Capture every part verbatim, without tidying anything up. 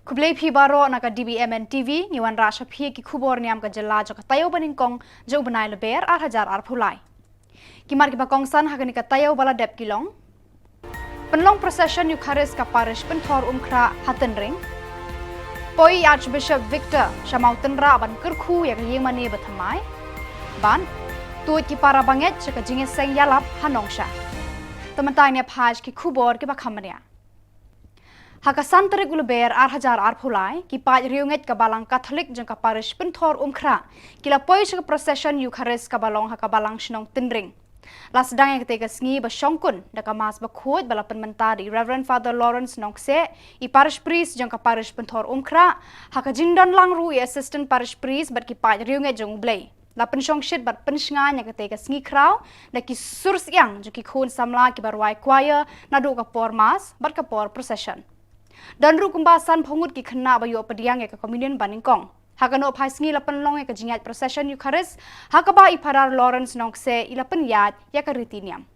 Khublei phi baroh na ka D B M N T V, ngi wanrah sha phi ki khubor niam ka jylla jong ka taïew ba nyngkong jong u bnai Lber ar hajar arphew lai. Ki mat kiba kongsan ha kane ka taïew ba la dep ki long: Pynlong procession Eucharist ka parish Pynthor Umkhrah ha Tynring. Poi Archbishop Victor sha Mawtynrah ban kyrkhu ïa ka ïingmane ba thymmai. Bad tuid ki para bangeit sha ka jingïaseng ïalap ha Nongshah. Te mynta ngin ïa peit ki khubor kiba kham bniah. Ha ka san tarik u Lber ar hajar arphew lai, ki paid riewngeit ka Balang Katholik jong ka parish Pynthor Umkhrah ki la poi sha ka procession Eucharist kaba long ha ka Balang Shnong Tynring. La sdang ïa katei ka sngi ba shongkun da ka Mass bakhuid ba la pynmynta da i Reverend Father Lawrence Nongkseh, i parish priest jong ka parish Pynthor Umkhrah, ha ka jingdon lang ruh i assistant parish priest bad ki paid riewngeit jong U Blei. La pynshongshit bad pynshngaiñ ïa katei ka sngi khraw da ki sur syiang jong ki khun samla kiba rwai choir naduh ka por Mass bad ka por procession. Don ruh kumba sanphew ngut ki khynnah ba ïoh pdiang ïa ka communion ba nyngkong. Ha ka nongphai sngi la pynlong ïa ka jingïaid procession Eucharist, ha kaba i Father Lawrence Nongkseh i la pynïaid ïa ka riti niam.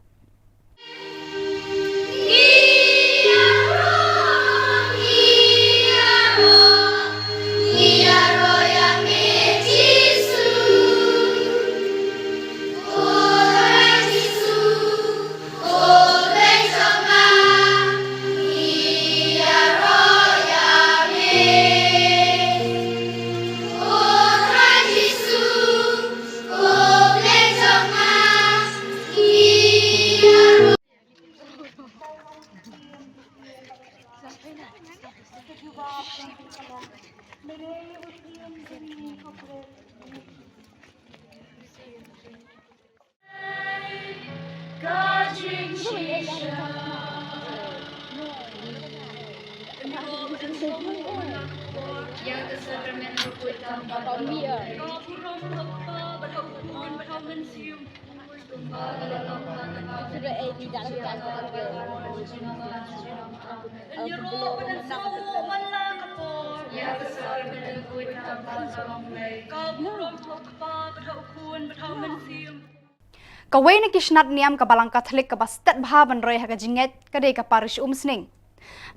Kawei na ki snat niam ka Balang Katholik kaba stet bha ban rei ha ka jingngeit ka dei ka parish Umsning.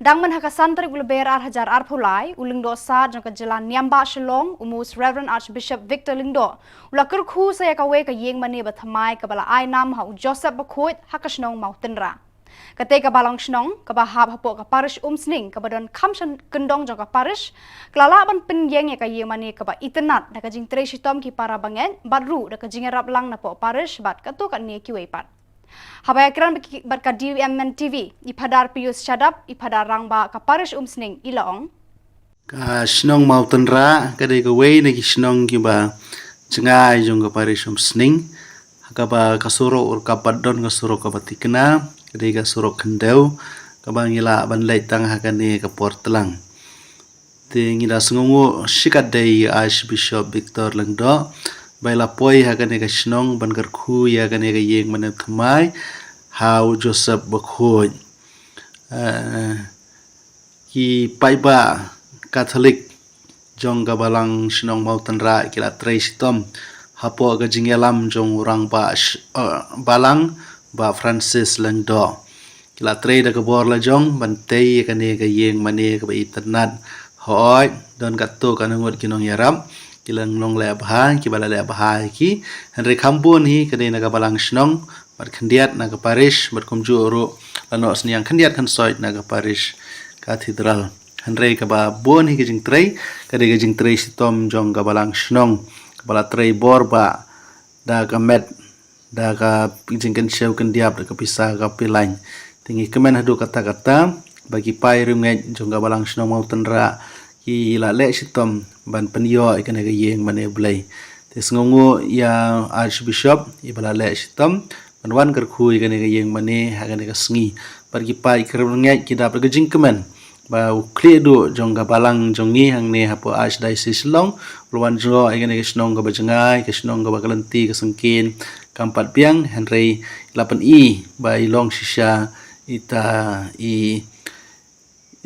Dang mynha ka san tarik u Lber ar hajar arphew lai, u Lyngdoh Sad jong ka jylla niam ba Shillong, u Most Reverend Archbishop Victor Lyngdoh, u la kyrkhu sa ïa kawei ka ïing mane ba thymmai kaba la ai nam ha u Joseph Bakhuid ha ka shnong Mawtynrah. Katei ka balang shnong kaba hap hapoh ka parish Umsning kaba don kham sha kyndong jong ka parish, ka la lah ban pynïeng ïa ka ïing mane kaba itynnad da ka jingtrei shitom ki para bangeit bad ruh da ka jingïarap lang napoh parish bad katto katne kiwei pat. Haba ïakren bad ka D B M N T V, i Phadar Pius Shadap, i Phadar Rangbah ka parish Umsning, i la ong: Ka shnong Mawtynrah ka dei kawei na ki shnong kiba jngai jong ka parish Umsning. Ha kaba ka surok ruh ka pat don ka surok kaba thikna, ka dei ka surok khyndew, kaba ngi lah ban leit tang ha kane ka por tlang. Te ngi la sngewnguh shikatdei ïa Archbishop Victor Lyngdoh ba i la poi ha kane ka shnong ban kyrkhu ïa kane ka ïing mane thymmai ha u Joseph Bakhuid. Eh, ki paidbah Katholik jong ka balang shnong Mawtynrah ki la trei shitom hapoh ka jingïalam jong u rangbah sh-, eh, balang, Bah Francis Lyngdoh. Ki la trei da ka bor la jong ban tei ïa kane ka ïing mane kaba itynnad. Hooid, don katto katne ngut ki nongïarap, ki la nang leh bha, kiba la leh bha ïa ki. Hynrei kham bun hi ka dei na ka balang shnong, bad khyndiat na ka parish, bad kumjuh ruh la noh synñiang khyndiat khynsoit na ka parish Cathedral. Hynrei kaba bun hi ka jingtrei ka dei ka jingtrei shitom jong ka balang shnong, kaba la trei bor bha da ka met, da ka jingkynshew kyndiap, da ka pisa ka pilain. Te ngi kmen haduh katta katta ba ki paid riewngeit jong ka balang shnong Mawtynrah ki la leh shitom ban pynïoh ïa kane ka ïing mane Blei. Te sngewnguh ïa Archbishop iba la leh shitom ban wan kyrkhu ïa kane ka ïing mane ha kane ka sngi. Bad ki paid riewngeit ki dap da ka jingkmen ba u khlieh duh jong ka balang jong ngi hangne hapoh Archdiocese Shillong u la wan jngoh ïa kane ka shnong kaba jngai, ka shnong kaba ka lynti ka syngkien kam pat biang, hynrei la pyni ba i long shisha ita i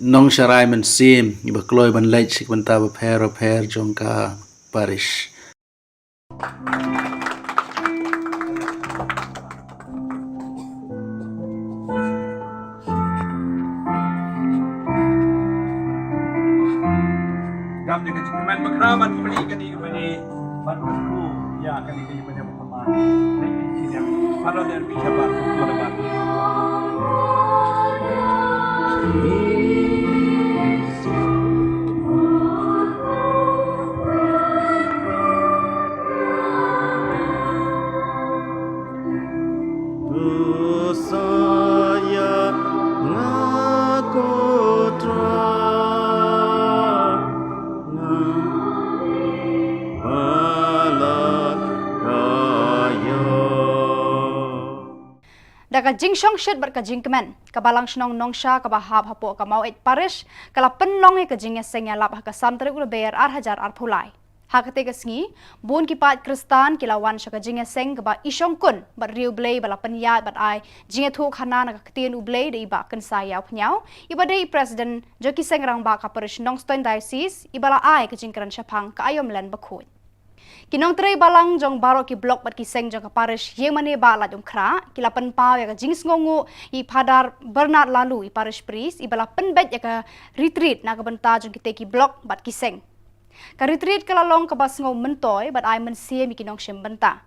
nongsharai mynsiem iba kloi ban leit sha ki bynta bapher bapher jong ka parish. Kam ïa ka jingkmen bakhraw ban plie kane ka bynta ban kyrkhu ïa kane ka ïing mane ba kyrpang. Father Bishop Barkun. Saya nga kotra nga bala kaya. Da ka jingshongshit bad ka jingkmen, ka Balang Shnong Nongsha kaba hap hapoh ka Maweit Parish ka la pynlong ïa ka jingïaseng ïalap ha ka san tarik u Lber ar hajar arphew lai. Ha katei ka sngi, bun ki paid Khristan ki la wan sha ka jingïaseng kaba i shongkun bad riewblei ba la pynïaid bad ai jingïathuhkhana na ka ktien U Blei da i Bah Kynsai Ïawphniaw, iba dei i President jong ki seng rangbah ka Parish Nongstoiñ Diocese, iba la ai ka jingkren shaphang ka aïom Lent bakhuid. Ki nongtrei balang jong baroh ki block bad ki seng jong ka Parish Ïingmane Bah Laitumkhrah ki la pynpaw ïa ka jingsngewnguh ïa i Phadar Bernard Laloo, i Parish Priest, iba la pynbeit ïa ka retreat na ka bynta jong kitei ki block bad ki seng. Ka retreat ka la long kaba sngew myntoi bad ai mynsiem ïa ki nongshim bynta.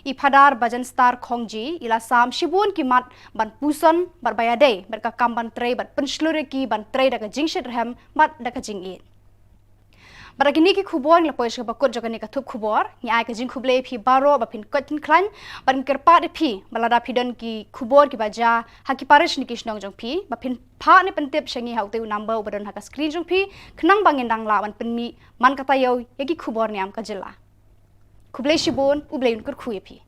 I Phadar Bajenstar Khongji i la sam shibun ki mat ban puson bad ba ïadei bad ka kam ban trei bad pynshlur ïa ki ban trei da ka jingshitrhem bad da ka jingïeit. Bad da kine ki khubor ngi la poi sha kaba kut jong kane ka thup khubor. Ngi ai ka jingkhublei ïa phi baroh ba phin koit phin khlaiñ bad ngi kyrpad ïa phi ba lada phi don ki khubor kiba jia ha ki parish ne ki shnong jong phi, ba phin phah ne pyntip sha ngi ha utei u number uba don ha ka screen jong phi, khnang ba ngin dang lah ban pynmih man ka taïew ïa ki khubor niam ka jylla. Khublei shibun, U Blei un kyrkhu ïa phi.